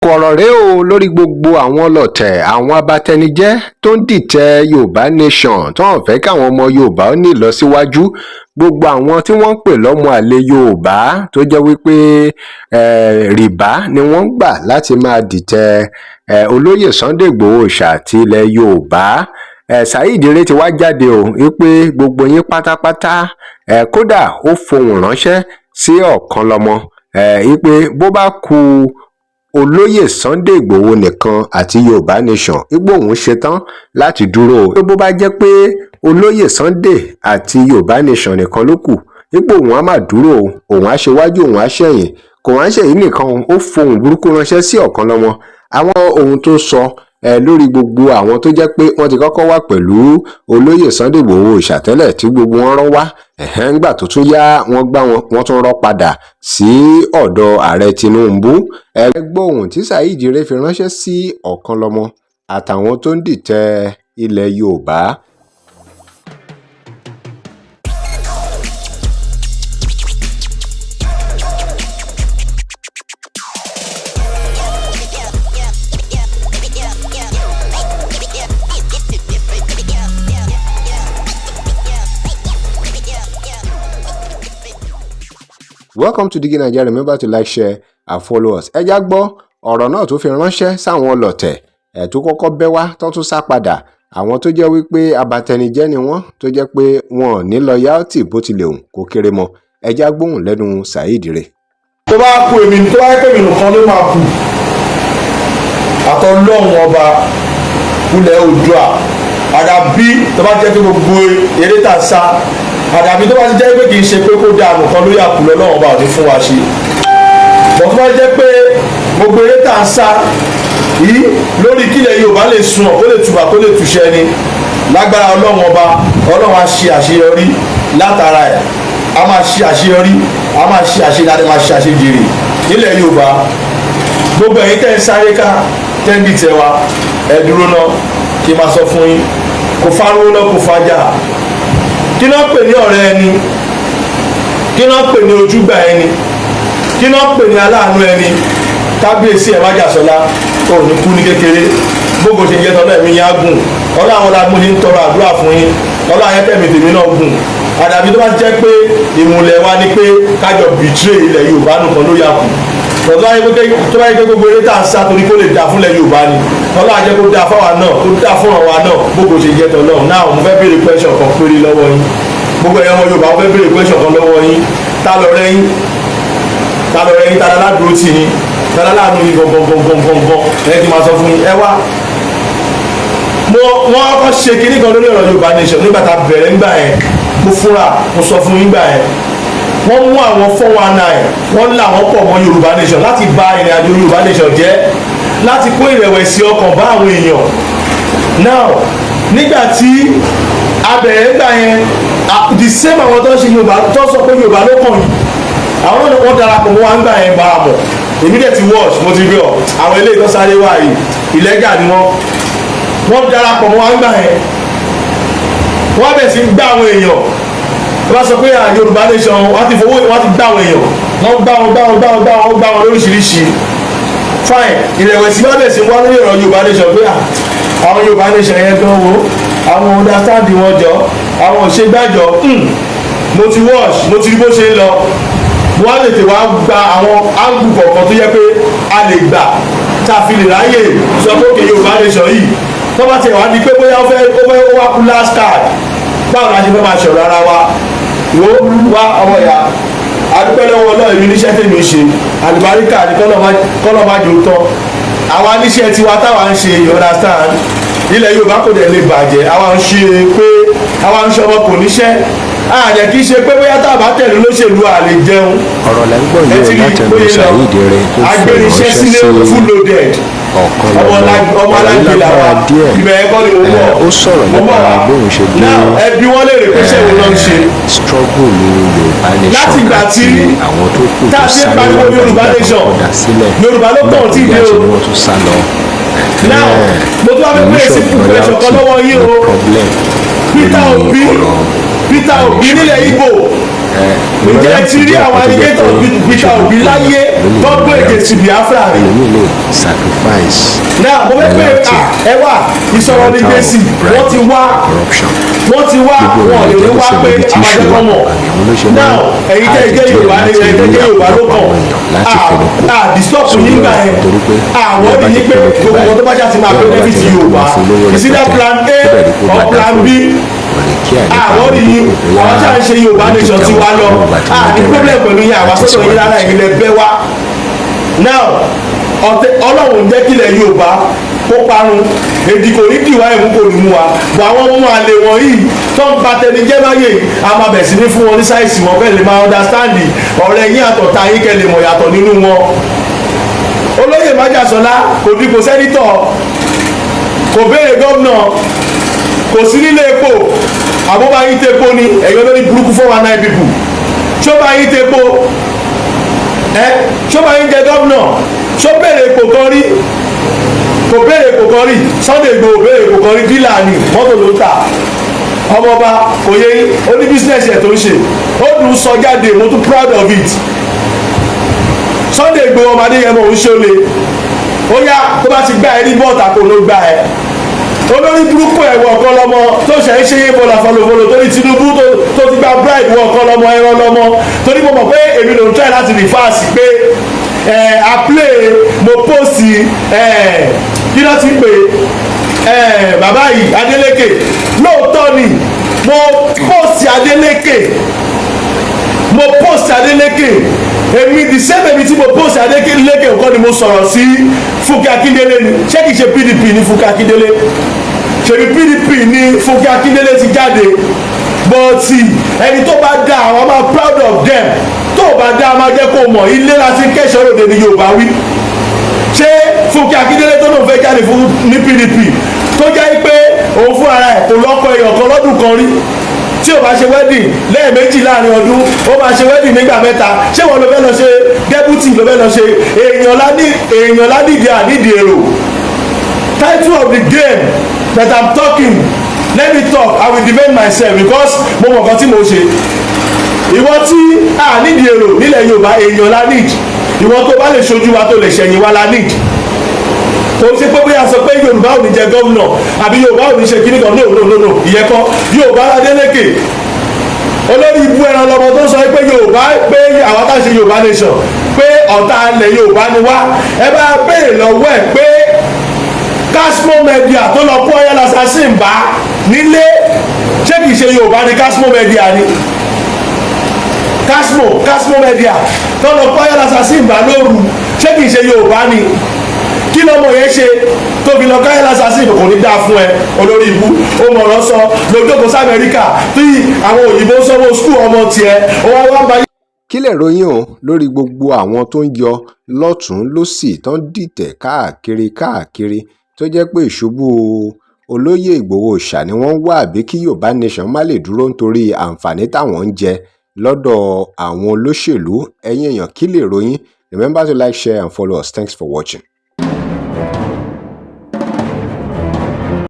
Òkú ọ̀rọ̀ rèé o lórí gbogbo àwọn ọlọ̀tẹ̀, àwọn abatẹnijẹ́ tó ń dìtẹ̀ Yorùbá Nation, tó ń fẹ́ káwọn ọmọ Yorùbá ní ìlọsíwájú, gbogbo àwọn tí wọ́n ń pè lọ́mọ àlè Yorùbá, tó jẹ́ wípé rìbá ni wọ́n ń gbà láti máa dìtẹ̀ olóyè Sunday Igboho Òòṣà ti ilẹ̀ Yorùbá. Saheed Ire ti wá jáde o wípé gbogbo yín pátápátá, kódà ó fohùn ránṣẹ́ sí Ọ̀kanlọ́mọ wípé bó bá ku olóyè Sunday Igboho nìkan àti Yorùbá Nation, ipò òun ṣetán láti dúró o. Bó bá jẹ́ pé olóyè Sunday àti Yorùbá Nation nìkan ló kù, ipò òun á máa dúró o, òun á ṣe wájú, òun á ṣẹ̀yìn. Kò wá ń ṣèyí nìkan, ó fohùn burúkú ránṣẹ́ sí Ọ̀kanlọ́mọ. Àwọn ohun tó sọ lórí gbogbo àwọn tó jẹ́ pé wọ́n ti kọ́kọ́ wà pẹ̀lú olóyè Sunday Igboho ìṣàtẹ́lẹ̀ tí gbogbo wọn rọ́ wá ẹ̀hẹ́n, ńgbà tó tún yá, wọ́n gbá wọn, wọ́n tún rọ́ padà sí ọ̀dọ̀ ààrẹ Tinubu. Ẹ gbọ́ ohun tí Saheed Ire fi ránṣẹ́ sí Ọ̀kanlọ́mọ àtàwọn tó ń dìtẹ̀ ilẹ̀ Yorùbá. Welcome to Digi Naija. Remember to like, share and follow us. Ẹ já gbọ́ ọ̀rọ̀ náà tó fi ránṣẹ́ sáwọn ọlọ̀tẹ̀ ẹ̀ tó kọ́kọ́ bẹ́ wá, tó tún sá padà, àwọn tó jẹ́ wípé abatẹnijẹ́ ni wọ́n, tó jẹ́ pé wọn ò ní loyalty bó tilẹ̀ hùn kó kéré mọ́. Ẹ já gbóhùn lẹ́nu Saheed Ire. Tó bá kú èmi, tó bá yẹ pé èmi nìkan ló máa kú, àtọlọ́hun ọba ilẹ̀ Oòduà, àdàbí tó bá jẹ́ pé gbogbo eré tà sá, àdàbí tó bá ti jẹ́ pé kì í ṣe pé kó dáa nìkan ló yà kú lọ́lọ́run ọba ò ní fún wa ṣe bọ̀. Tó bá jẹ́ pé gbogbo eré tà sá yìí lórí kílẹ̀ Yorùbá lè sun ọ̀, kó lè tùbà, kó lè túṣẹ́ ni, lágbára Ọlọ́run ọba, Ọlọ́run á ṣe àṣeyọrí látara ẹ̀. A máa ṣe àṣeyọrí, a máa ṣe àṣeyọrí, a máa ṣe àṣejèrè nílẹ̀ Yorùbá. Gbogbo ẹ̀yin tẹ́ ń sáré ká, tẹ́ ń dìtẹ̀ wa, ẹ dúró ná kí n máa sọ fún yín. Kò fariwo lọ, kò fàjà. Kí ló ń pè ní ọ̀rẹ́ ẹni? Kí ló ń pè ní ojúgbà ẹni? Kí ló ń pè ní aláàánú ẹni? Kábíyèsí ẹ̀ májàsọ́lá, ò ní kú ní kékeré. Gbogbo ṣe jẹ́ tọ́lá, ẹ̀mí yín á gùn. Ọlọ́run la mo ṣe ń tọrọ àdúrà fún yín. Ọlọ́run ayẹ́kẹ́mi tèmi náà gùn. Àdàbí tó bá jẹ́ pé ìmùlẹ̀ wa ni pé kájọ betray ilẹ̀ Yorùbá nìkan ló yà kù. Tó bá yẹ pé gbogbo eré tá à ń sá torí kó lè dá fúnlẹ̀ Yorùbá ni, Ọlọ́run á jẹ́ kó dá fáwa náà, kó dá fúnra wa náà. Gbogbo ṣe jẹ́ tọ́lọ́run náà, mo fẹ́ béèrè question kan péré lọ́wọ́ yín. Gbogbo ẹ̀yàn ọmọ Yorùbá, mo fẹ́ béèrè question kan lọ́wọ́ yín. Ta lọ̀rẹ́ yín? Ta lọ̀rẹ́ yín? Ta láládùúró tì yín? Ta láláàánú yín gangan gangan gangan? Ẹ kí n máa sọ fún yín. Ẹ wá, mo wọ́n kọ́ ṣe kinní kan lórí ọ̀rọ̀ Yorùbá Nation nígbà tá a bẹ̀rẹ̀. Nígbà yẹn, mo fúnra mo sọ fún yín gbà yẹn, wọ́n mú àwọn 419, wọ́n là wọ́n pọ̀ mọ́ Yorùbá Nation láti bà ìrìn àjò Yorùbá Nation jẹ́, láti kó ìrẹ̀wẹ̀sì ọkàn bá àwọn èèyàn. Now, nígbà tí a bẹ̀rẹ̀ nígbà yẹn, the same àwọn tó ń ṣe Yorùbá, tó sọ pé Yorùbá ló kàn yìí, àwọn náà wọ́n darapọ̀ mọ́ wa nígbà yẹn. Bá a mọ̀, èmi dẹ̀ ti watch, mo ti rí ọ. Àwọn eléyìí tó sáré wá yìí, illegal ni wọ́n. Wọ́n darapọ̀ mọ́ wa nígbà yẹn, wọ́n bẹ̀ sí gbá àwọn èèyàn. Wọ́n bá sọ pé Yorùbá Nation, wọ́n ti fowó, wọ́n ti gbá àwọn èèyàn, wọ́n gbá wọn, gbá wọn, gbá wọn, gbá wọn, gbá wọn lóríṣiríṣi. Fine, ìrẹ̀wẹ̀sì bá bẹ̀ sí wá lórí ọ̀rọ̀ Yorùbá Nation pé àwọn Yorùbá Nation yẹn gan wo, àwọn understand wọn jọ, àwọn òṣègbàjọ. Mo ti watch, mo ti rí bó ṣe ń lọ. Mo wá tètè wá gba àwọn angle kọ̀ọ̀kan tó yẹ pé a lè gbà tá a fi lè ráyè sọ pé òkè Yorùbá Nation yìí, tó bá tiẹ̀ wá di pé bóyá ó fẹ́ ó wá kú last card, báwo la ṣe fẹ́ máa ṣọ̀rọ̀ ara wa? Wo wá, ọmọ ìyá, adúpẹ́ lọ́wọ́ Ọlọ́run. Èmi níṣẹ́ tèmi ṣe, àlùbáríkà ní kọ́lọ́ má jò tán. Àwa níṣẹ́ tiwa táwa ń ṣe, you understand? Ilẹ̀ Yorùbá kò dẹ̀ lè bàjẹ́. Àwa ń ṣe pé àwa ń ṣọmọ kò níṣẹ́, àjẹ́ kì í ṣe pé bóyá tá a bá tẹ̀lé olóṣèlú à lè jẹun. Ọ̀rọ̀ lẹ́ ń gbọ́ yìí o látẹnu Saheed Ire tó fi ránṣẹ́ sí Ọ̀kanlọ́mọ. Ọ̀rọ̀ yìí lágbára díẹ̀. Ó sọ̀rọ̀ nípa bóun ṣe dé struggle Yorùbá Nation àti àwọn tó kù tó sáré wá gbàgbà tó kọ̀dà sílẹ̀ nígbà tó yá, ṣe ni wọ́n tún sá lọ. Now, mo tún wá fẹ́ pè é sí Issue of question kan lọ́wọ́ loyalty yín ní o. problem Peter lórí Obi ọ̀rọ̀. Peter Obi nílẹ̀ Ìgbò, ǹjẹ́ ẹ ti rí àwọn alligator Peter Obi láyé tó gbé èdè sí Biafra rí? Ẹlòmíì lè sacrifice Náà mo fẹ́ pé ẹ wà ìsọ̀rọ̀ ní gbèsè. Wọ́n ti wá, corruption. wọ́n ti wá, wọn lè ní wá pé àbájẹ́kọ̀ mọ̀. Now, ẹ̀yin tẹ́ ẹ jẹ́ Yorùbá ní, ẹ̀yin tẹ́ ẹ jẹ́ Yorùbá ló kàn à disturb yín gbà yẹn. Àwọn ní yín pé gbogbo wọn tó bá ṣáà ti máa benefit Yorùbá, is either plan A or plan B. Àwọn ní yín, àwọn tí a ń ṣe Yorùbá nation ti wá lọ, à ní problem pẹ̀lú yín. Àwa sọ́dọ̀ yín rárá, ẹ̀yin lẹ bẹ́ wá. Now, ọ̀tẹ̀ Ọlọ́run jẹ́ kílẹ̀ Yorùbá kó parun, èdè kò ní dìwá, ẹ̀mú kò ní mú wa bọ̀. Àwọn ọmọ àlè wọ̀nyí tó ń ba tẹni jẹ́ báyé, a máa bẹ̀ sí ní fún wọn ní size wọn kẹ́ lè máa understand ọ̀rẹ́ yín àtọ̀tá yín, kẹ́ lè mọ̀ yàtọ̀ nínú wọn. Olóyè Májàsọ́lá kò dípò senator, kò béèrè gómìnà, kò sí nílé epo. Àbúbá yín tepo ni ẹ̀yọ́ lórí burúkú 419 people. Ṣó bá yín tepo ẹ? Ṣó bá yín jẹ gómìnà? Ṣó béèrè ipò kan rí? Kò béèrè ipò kan rí. Sunday Igboho béèrè ipò kan rí? Dealer ni, mọ́tò ló ń tà. Ọmọọba kò yẹ yín, ó ní business ẹ̀ tó ń ṣe, ó dùn sọ jáde. Mo tún proud of it. Sunday Igboho ọmọdé yẹn mọ̀ ń ṣọlẹ̀. Ó yá, tó bá ti gbá ẹ ní bọ́ọ̀tà, kò ló gbá ẹ. Olórí burúkú ẹ̀wọ̀ ọ̀kan lọ́mọ tó ṣe ń ṣe é bọ́lá fọlọ́fọlọ́ torí Tinubu tó ti gba bribe. Wọ ọ̀kan lọ́mọ, ẹran lọ́mọ, torí mo mọ̀ pé èmi ló ń try láti reverse pé ẹ̀ a play. Mo post ẹ̀, kí ló ti pè ẹ̀, bàbá yìí, Adeleke. Lóòótọ́ ni mo post Adeleke, mo post Adeleke. Èmi, the same èmi tí mo post Adeleke nǹkan ni mo sọ̀rọ̀ sí Fúnkẹ́ Akíndélé ni. Ṣé kìí ṣe PDP ní Fúnkẹ́ Akíndélé? Ṣèbí PDP ní Fúnkẹ́ Akíndélé ti jáde. But ẹni tó bá dá, àwọn máa proud of them. Tó bá dá, máa jẹ́ kó mọ̀. Ilé láti kẹ́sọ̀ ròde ní Yorùbá wí. Ṣé Fúnkẹ́ Akíndélé tó lóun fẹ́ jáde fún ní PDP, tó jẹ́ pé òun fún ara ẹ̀ kò lọ́kọ èèyàn kan lọ́dún kan rí, tí o bá ṣe wedding lẹ́ẹ̀mejì láàrin ọdún, ó máa ṣe wedding nígbà mẹ́ta, ṣé wọn ló fẹ́ lọ ṣe deputy, ló fẹ́ lọ ṣe? Èèyàn lá ní, èèyàn ládìdí ànídìí èrò. Title of the game that I'm talking, let me talk. I will defend myself because mo mọ̀ nǹkan tí mo ṣe. Ìwọ tí a nídìí èrò nílẹ̀ Yorùbá, èèyàn la need. Ìwọ tó bá lè ṣojú wa, tó lè ṣẹ̀yìn wa la need. Kò ṣe pé bóyá sọ pé Yorùbá ò ní jẹ gómìnà àbí Yorùbá ò ní ṣe kíní kan. No, no, no, no, ìyẹn kọ́. Yorùbá Adélékè, olórí ibú ẹran lọmọ tó ń sọ pé Yorùbá, pé àwọn tá à ń ṣe Yorùbá nation, pé ọ̀tá ilẹ̀ Yorùbá ni wá. Ẹ bá béèrè lọ́wọ́ ẹ̀ pé Casmo Media tó lọ kó ọyá assassin bá nílé, ṣé kìí ṣe Yorùbá ni Casmo Media ni? Casmo Media tó lọ kó ọyá assassin bá lóru, ṣé kìí ṣe Yorùbá ni? Kí lọmọ yẹn ṣe tó fi lọ káyọ̀ assassin? Kò ní dáa fún ẹ, olórí ibú. Ó mọ̀ ọ̀rọ̀ sọ lójókòó sí Amẹ́ríkà tí àwọn òyìnbó sanwó school ọmọ tiẹ̀, ó wá wá ń ba. Kí lè ròyìn o lórí gbogbo àwọn tó ń yọ lọ́tùn-ún lósì, tó ń dìtẹ̀ káàkiri káàkiri, tó jẹ́ pé ìṣubú olóyè Ìgbòho Òòṣà ni wọ́n ń wá, àbí kí Yorùbá nation má lè dúró nítorí àǹfààní táwọn ń jẹ lọ́dọ̀ àwọn olóṣèlú? Ẹ̀yin èèyàn, kí lè ròyìn? Remember to like, share and follow us. Thanks for watching.